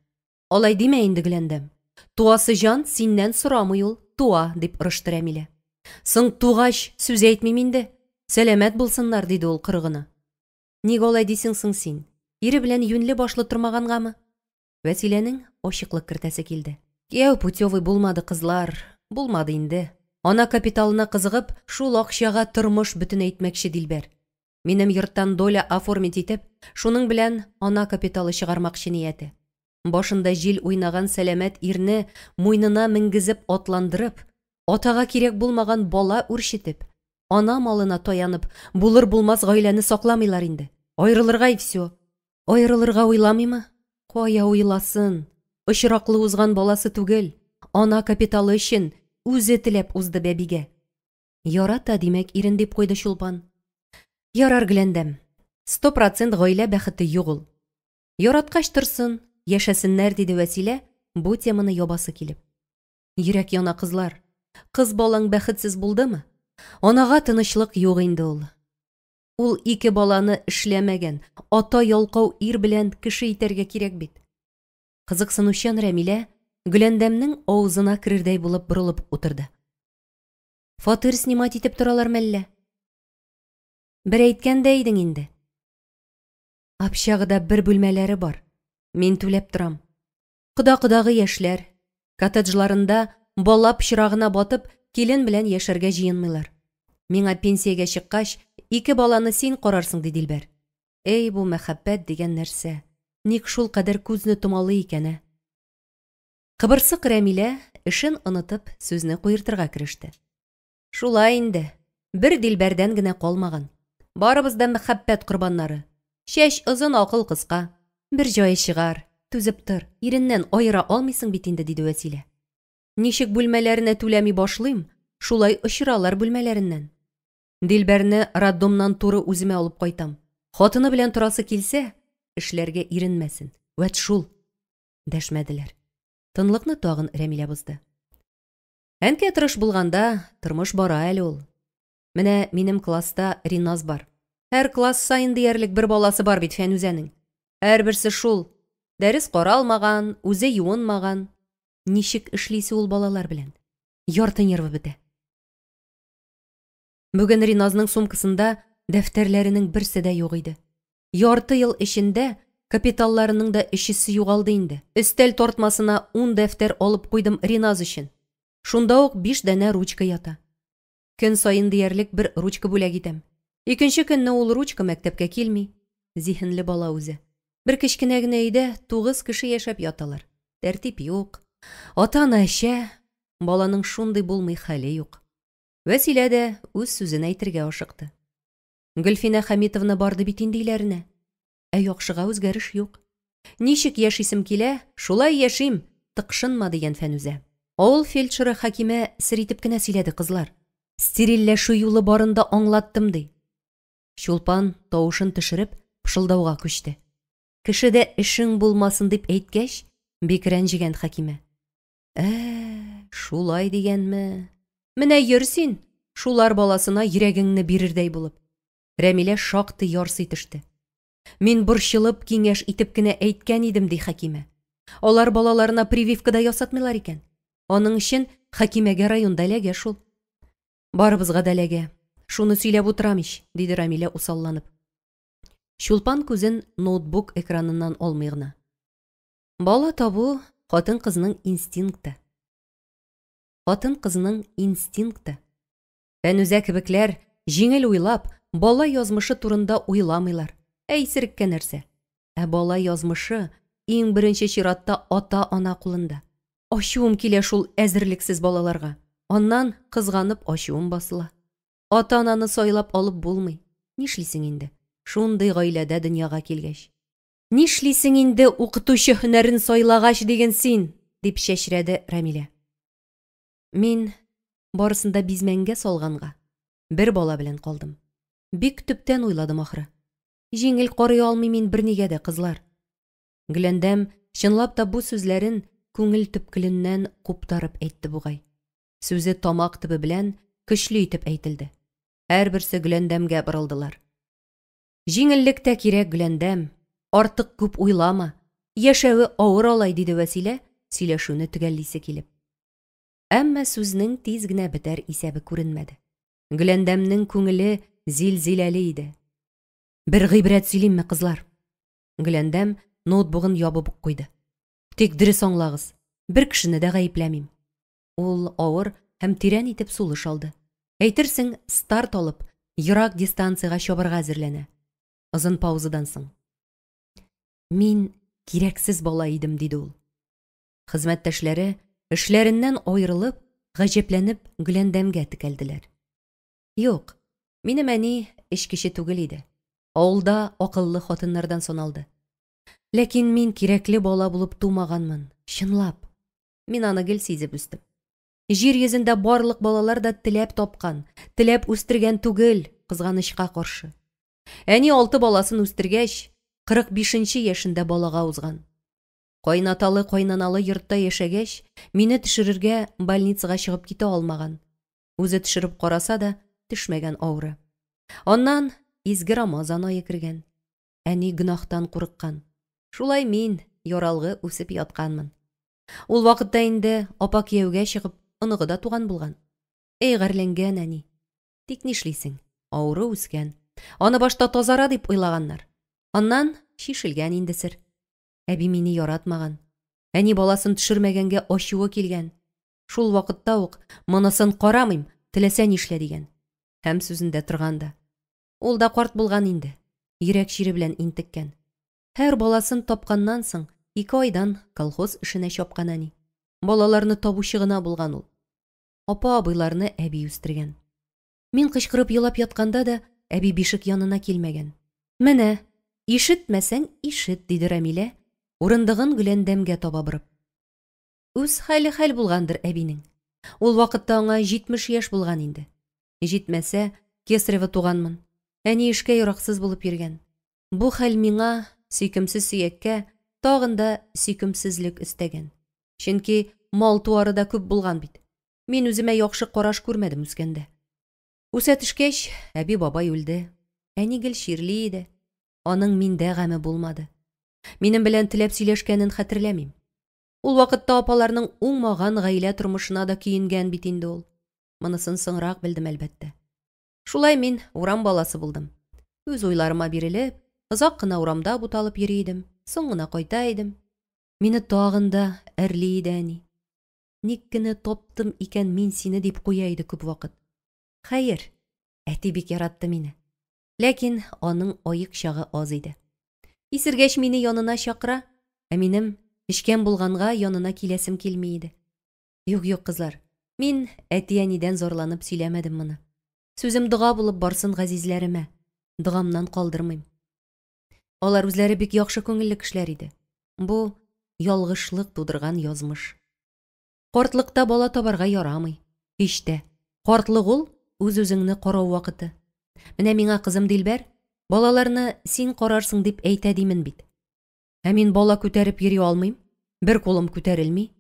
Алай димә инде, Гөләндәм. Туасы җан синнән сорамый ул, туа, дип ырышты Рәмилә. Соң тугач, сүз әйтмим инде. Сәламәт булсыннар, диде ул коры гына. Ник алай дисең соң син? Ире белән юньле башлы тормагангамы? Вәсиләнең ачыклык кертәсе килде. Кияү путевый булмады, кызлар, булмады инде. Ана капиталына кызыгып, шул акчага тормыш бөтенәйтмәкче Дилбәр. Минем йорттан доля оформить итеп, шуның белән ана капиталы чыгармакчы нияте. Башында җил уйнаган сәламәт ирне муенына менгезеп атландырып, атага кирәк булмаган бала үрчетеп, ана малына таянып, булыр-булмас гаиләне сакламыйлар инде. Аерылырга и все. Аерылырга уйламыймы? Кая уйласын? Очраклы узган баласы түгел, ана капиталы өчен үзе теләп узды бәбигә. Ярата, димәк, ирен, дип куйды Чулпан. Ярар, Гөләндәм. 100% гаилә бәхете юк ул. Яраткач торсын, яшәсеннәр, диде Вәсилә, бу теманы ябасы килеп. Йөрәк яна, кызлар. Кыз балаң бәхетсез булдымы? Анага тынычлык юк инде ул. Ул ике баланы эшләмәгән, ата ялкау ир белән кеше итәргә кирәк бит. Кызыксынучан Рәмилә Гөләндәмнең авызына керердәй булып борылып утырды. Фатир снимать итеп торалар мәллә? Бер әйткән дә идең инде. Общагада бер бүлмәләре бар. Мин түләп торам. Кода-кодагы яшьләр. Коттеджларында бала пычрагына батып, килен белән яшәргә җыенмыйлар. Миңа пенсиягә чыккач, ике баланы син карарсың, ди Дилбәр. Эй, бу мәхәббәт дигән нәрсә. Ник шул кадәр күзне томалый икән, ә? Кыбырсык Рәмилә, эшен онытып, сүзне куертырга кереште. Шулай инде, бер Дилбәрдән генә калмаган. Барыбыз да мәхәббәт корбаннары. Чәч озын, акыл кыска. Бер җае чыгар, түзеп тор, иреннән аера алмыйсың бит инде, диде Вәсилә. Ничек бүлмәләренә түләми башлыйм, шулай очыралар бүлмәләреннән. Дилбәрне роддомнан туры үземә алып кайтам. Хатыны белән торасы килсә, эшләргә иренмәсен. Вәт шул. Дәшмәделәр. Тынлыкны тагын Рәмилә бозды. Әнкә тырыш булганда, тормыш бара әле ул. Менә минем класста Риназ бар. Һәр класс саен диярлек бер баласы бар бит Фәнүзәнең. Һәрберсе шул. Дәрес каралмаган, үзе юынмаган. Ничек эшлисе ул балалар белән? Ярты нервы бетә. Бүген Риназның сумкасында дәфтәрләренең берсе дә юк иде. Ярты ел эчендә капиталларының да өчесе югалды инде. Өстәл тартмасына 10 дәфтәр алып куйдым Риназ өчен. Шунда ук 5 данә ручка ята. Көн саен диярлек бер ручка бүләк итәм. Икенче көнне ул ручка мәктәпкә килми. Зиһенле бала үзе. Бер кечкенә генә өйдә 9 кеше яшәп яталар. Тәртип юк. Ата-ана эчә. Баланың шундый булмый хәле юк. Вәсилә дә үз сүзен әйтергә ашыкты. Гөлфинә Хәмитовна барды бит инде өйләренә. Ә яхшыга үзгәреш юк. Ничек яшисем килә, шулай яшим, тыкшынма, дигән Фәнүзә. Авыл фельдшеры Хәкимә сер итеп кенә сөйләде, кызлар. Стерильләшү юлы барын да аңлаттым, ди. Чулпан тавышын төшереп, пышылдауга күчте. Кешедә эшең булмасын дип әйткәч, бик рәнҗегән Хәкимә. Шулай дигәнме? Менә йөр син, шулар баласына йөрәгеңне бирердәй булып. Рәмилә шактый ярсый төште. Мин борчылып киңәш итеп кенә әйткән идем, ди Хәкимә. Алар балаларына прививка да ясатмыйлар икән. Аның өчен Хәкимәгә районда эләгә шул. Барыбызга да эләгә. Шуны сөйләп утырам ич, диде Рәмилә усалланып. Чулпан күзен ноутбук экраныннан алмый гына. Бала табу хатын-кызның инстинкты. Хатын-кызның инстинкты. Фәнүзә кебекләр җиңел уйлап, бала язмышы турында уйламыйлар. Әй, исереккә нәрсә? Ә бала язмышы иң беренче чиратта ата-ана кулында. Ачуым килә шул әзерлексез балаларга. Аннан кызганып ачуым басыла. Ата-ананы сайлап алып булмый. Нишлисең инде? Шундый гаиләдә дөньяга килгәч. Нишлисең инде укытучы һөнәрен сайлагач диген син, дип чәчрәде Рәмилә. Мин барысын да бизмәнгә салганга бер бала белән калдым. Бик төптән уйладым ахры. Җиңел карый алмыйм мин бернигә дә, кызлар. Гөләндәм чынлап та бу сүзләрен күңел төпкеленнән куптарып әйтте бугай. Сүзе тамак төбе белән көчле итеп әйтелде. Һәрберсе Гөләндәмгә борылдылар. Җиңеллек тә кирәк, Гөләндәм. Артык күп уйлама. Яшәве авыр алай, диде Вәсилә, сөйләшүне төгәллисе килеп. Әмма сүзнең тиз генә бетәр исәбе күренмәде. Гөләндәмнең күңеле зилзиләле иде. Бер гыйбрәт сөйлимме, кызлар? Гөләндәм ноутбугын ябып куйды. Тик дөрес аңлагыз, бер кешене дә гаепләмим. Ул авыр һәм тирән итеп сулыш алды. Әйтерсең, старт алып, Ерак дистанциягә чабарга әзерләнә. Озын паузадан соң. Мин кирәксез бала идем, диде ул. Хезмәттәшләре, эшләреннән аерылып, гаҗәпләнеп Гөләндәмгә текәлделәр. Юк, минем әни эчкече түгел иде. Авылда акыллы хатыннардан саналды. Ләкин мин кирәкле бала булып тумаганмын, чынлап. Мин аны гел сизеп үстем. Җир йөзендә барлык балалар да теләп тапкан, теләп үстергән түгел, кызганычка каршы. Әни 6 баласын үстергәч, 45 яшендә балага узган. Кайнаталы кайнаналы йортта яшәгәч, мине төшерергә больницага чыгып китә алмаган. Үзе төшереп караса да, төшмәгән авыры. Аннан изге Рамазан ае кергән. Әни гөнаһтан курыккан. Шулай мин яралгы үсеп ятканмын. Ул вакытта инде апа кияүгә чыгып, оныгы да туган булган. Эй, гарьләнгән әни. Тик нишлисең? Авыру үскән. Аны башта тазара дип уйлаганнар. Аннан чишелгән инде сер. Әби мине яратмаган. Әни баласын төшермәгәнгә ачуы килгән. Шул вакытта ук монысын карамыйм, теләсә нишлә дигән. Һәм сүзендә торган да. Ул да карт булган инде. Йөрәк чире белән интеккән. Һәр баласын тапканнан соң 2 айдан колхоз эшенә чапкан әни. Балаларны табучы гына булган ул. Апа абыйларны әби үстергән. Мин кычкырып елап ятканда да әби бишек янына килмәгән. Менә, ишетмәсәң ишет, диде Рәмилә, урындыгын Гөләндәмгә таба борып. Үз хәле хәл булгандыр әбинең. Ул вакытта аңа 70 яшь булган инде. Җитмәсә, кесарево туганмын. Әни эшкә яраксыз булып йөргән. Бу хәл миңа, сөйкемсез сөяккә, тагын да сөйкемсезлек өстәгән. Чөнки мал-туары да күп булган бит. Мин үземә яхшы караш күрмәдем үскәндә. Үсә төшкәч, әби бабай үлде. Әни гел чирли иде. Аның миндә гаме булмады. Минем белән теләп сөйләшкәнен хәтерләмим. Ул вакытта апаларның уңмаган гаилә тормышына да көенгән бит инде ул. Монысын соңрак белдем әлбәттә. Шулай мин урам баласы булдым. Үз уйларыма бирелеп, озак кына урамда буталып йөри идем, соң гына кайта идем. Мине тагын да әрли иде әни. Ник кенә таптым икән мин сине дип куя иде күп вакыт. Хәер, әти бик яратты мине. Ләкин аның аек чагы аз иде. Исергәч мине янына чакыра, ә минем эчкән булганга янына киләсем килми иде. Юк, юк, кызлар, мин әти-әнидән зарланып сөйләмәдем моны. Сүзем дога булып барсын газизләремә. Догамнан калдырмыйм. Алар үзләре бик яхшы күңелле кешеләр иде. Бу ялгышлык тудырган язмыш. Картлыкта бала табарга ярамый. Һич тә. Картлык ул үз-үзеңне карау вакыты. Менә миңа кызым Дилбәр, балаларны син карарсың дип әйтә димен бит. Ә мин бала күтәреп йөри алмыйм. Бер кулым күтәрелми.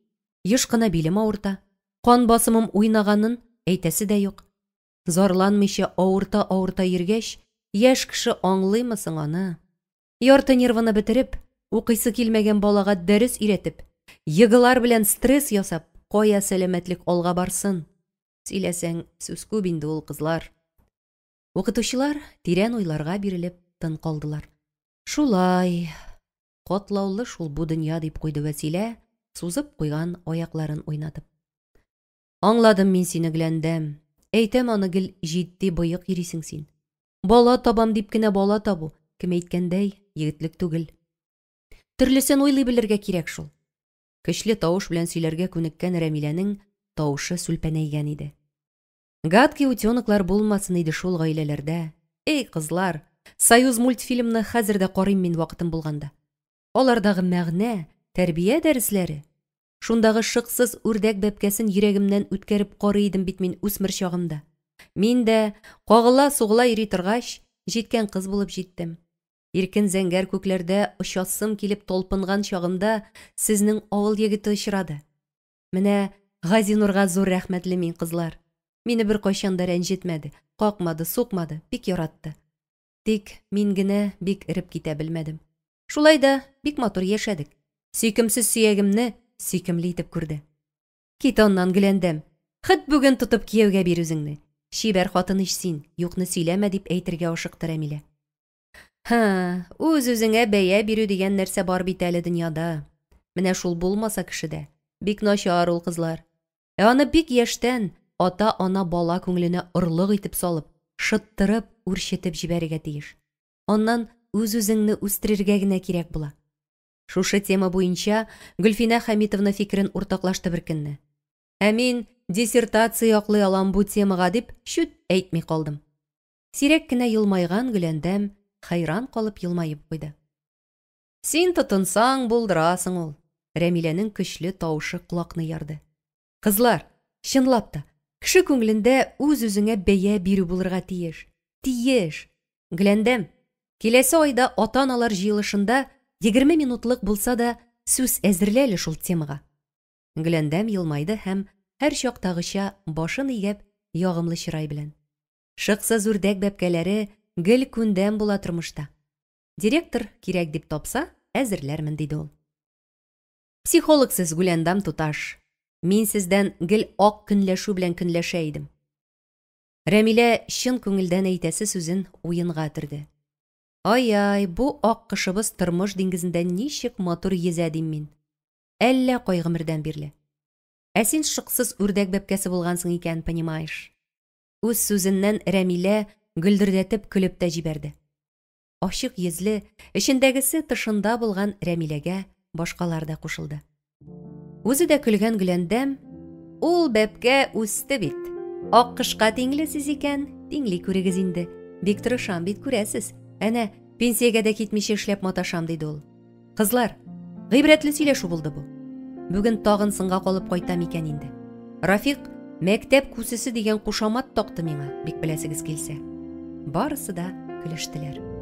Еш кына билем авырта. Кан басымым уйнаганын әйтәсе дә юк. Зарланмыйча авырта-авырта йөргәч, яшь кеше аңлыймы соң аны? Ярты нервыны бетереп, укыйсы килмәгән балага дәрес өйрәтеп, ЕГЭлар белән стресс ясап, кая сәламәтлек алга барсын? Сөйләсәң, сүз күп инде ул, кызлар. Укытучылар тирән уйларга бирелеп тын калдылар. Шулай, катлаулы шул бу дөнья, дип куйды Вәсилә, сузып куйган аякларын уйнатып. Аңладым мин сине, Гөләндәм. Әйтәм аны гел җитди боек йөрисең син. Бала табам дип кенә бала табу, кем әйткәндәй, егетлек түгел. Төрлесен уйлый белергә кирәк шул. Көчле тавыш белән сөйләргә күнеккән Рәмиләнең тавышы сүлпәнәйгән иде. Гадкий утеноклар булмасын иде шул гаиләләрдә. Эй, кызлар, Союз мультфильмны хәзер дә карыйм мин вакытым булганда. Алардагы мәгънә, тәрбия дәресләре. Шундагы шыксыз үрдәк бәбкәсен йөрәгемнән үткәреп карый идем бит мин үсмер чагымда. Мин дә кагыла-сугыла йөри торгач, җиткән кыз булып җиттем. Иркен зәңгәр күкләрдә очасым килеп талпынган чагымда сезнең авыл егете очрады. Менә Газинурга зур рәхмәтле мин, кызлар. Мине бер кайчан да рәнҗетмәде, какмады, сукмады, бик яратты. Тик мин генә бик эреп китә белмәдем. Шулай да бик матур яшәдек. Сөйкемсез сөягемне сөйкемле итеп күрде. Кит аннан, Гөләндәм. Хет бүген тотып кияүгә бир үзеңне. Чибәр хатын ич син, юкны сөйләмә дип әйтергә ашыкты Рәмилә. Һа, үз-үзеңә бәя бирү дигән нәрсә бар бит әле дөньяда. Менә шул булмаса кешедә, бик начар ул, кызлар. Ә аны бик яшьтән ата-ана бала күңеленә орлык итеп салып, шыттырып, үрчетеп җибәрергә тиеш. Аннан үз-үзеңне үстерергә генә кирәк була. Шушы тема буенча Гөлфинә Хәмитовна фикерен уртаклашты беркөнне. Ә мин диссертация яклый алам бу темага дип чүт әйтми калдым. Сирәк кенә елмайган Гөләндәм хәйран калып елмаеп куйды. Син тотынсаң, булдырасың ул. Рәмиләнең көчле тавышы колакны ярды. Кызлар, чынлап та, кеше күңелендә үз-үзеңә бәя бирү булырга тиеш. Тиеш! Гөләндәм, киләсе айда ата-аналар җыелышында 20 минутлык булса да сүз әзерлә әле шул темага. Гөләндәм елмайды һәм һәрчактагыча башын игәп, ягымлы чырай белән. Шыксыз үрдәк бәбкәләре гел күндәм була тормышта. Директор кирәк дип тапса, әзерләрмен, диде ул. Психолог сез, Гөләндәм туташ. Мин сездән гел ак көнләшү белән көнләшә идем. Рәмилә чын күңелдән әйтәсе сүзен уенга төрде. Ай-ай, бу ак кошыбыз тормыш диңгезендә ничек матур йөзә дим мин. Әллә кай гомердән бирле. Ә син шыксыз үрдәк бәбкәсе булгансың икән, понимаешь. Үз сүзеннән Рәмилә гөлдердәтеп көлеп тә җибәрде. Ачык йөзле, эчендәгесе тышында булган Рәмиләгә башкалар да кушылды. Үзе дә көлгән Гөләндәм, ул бәбкә үсте бит. Аккошка тиңле сез икән, тиңли күрегез инде. Бик тырышам бит, күрәсез. Әнә, пенсиягә дә китмичә эшләп маташам, диде ул. Кызлар, гыйбрәтле сөйләшү булды бу. Бүген тагын соңга калып кайтам икән инде. Рафик мәктәп күсесе дигән кушамат такты миңа, бик беләсегез килсә. Барысы да көлештеләр.